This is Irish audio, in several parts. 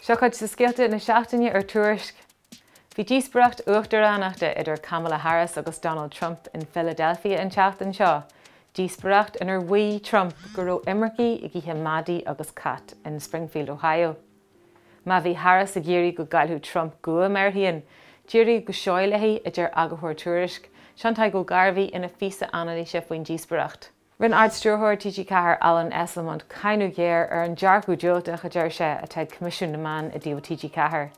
Seo cuid de scéalta na seachtaine ar Tuairisc. Bhí díospóireacht uachtaránachta idir Kamala Harris agus Donald Trump in Philadelphia an tseachtain seo, díospóireacht inar mhaígh Trump go raibh imircigh ag ithe madaí agus cat in Springfield, Ohio. Má bhí Harris ag iarraidh go gcaillfeadh Trump guaim air féin, d'éirigh go seoigh léi, a deir eagarthóir Tuairisc, Seán Tadhg Ó Gairbhí ina phíosa anailíse faoin díospóireacht. Rinne Ard-Stiúrthóir TG4 Alan Esslemont cáineadh géar ar an dearcadh diúltach, a deir sé, atá ag Coimisiún na Meán i dtaobh TG4.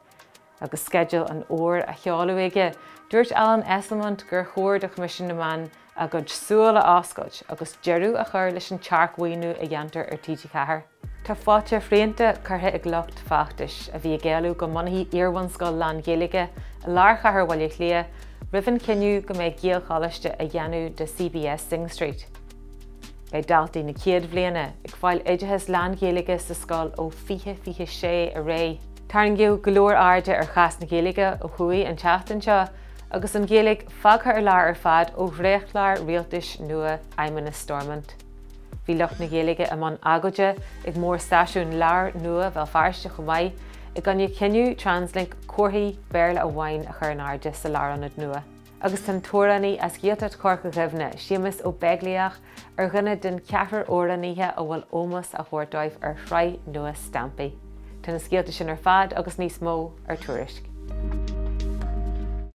Agus sceideal an fhómhair á sheoladh aige, dúirt Alan Esslemont gur chóir do Choimisiún na Meán a gcuid súl a oscailt agus deireadh a chur leis an tearcmhaoiniú a dhéantar ar TG4. Tá fáilte shrianta curtha ag lucht feachtais, a bhí ag éileamh go mbunófaí iarbhunscoil lán-Ghaeilge i lár chathair Bhaile Átha Cliath, roimh an chinneadh go mbeidh Gaelcholáiste á dhéanamh de CBS Synge Street. Beidh daltaí na chéad bhliana ag fáil oideachas lán-Ghaeilge sa scoil ó 2026 ar aghaidh. Tarraingíodh go leor airde ar chás na Gaeilge ó thuaidh an tseachtain seo agus an Ghaeilge fágtha ar lár ar fad ó dhréachtchlár rialtais nua Fheidhmeannas Stormont. Bhí lucht na Gaeilge i mbun agóide ag mórstáisiún láir nua Bhéal Feirste chomh maith, i gcoinne chinneadh Translink comharthaí Béarla amháin a chur in airde sa lárionad nua. Agus tá an t-amhránaí as Gaeltacht Chorca Dhuibhne, Séamus Ó Beaglaoich, ar dhuine den cheathrar amhránaithe a bhfuil ómós á thabhairt dóibh ar shraith nua stampaí. Tá na scéalta sin ar fad agus níos mó ar Tuairisc.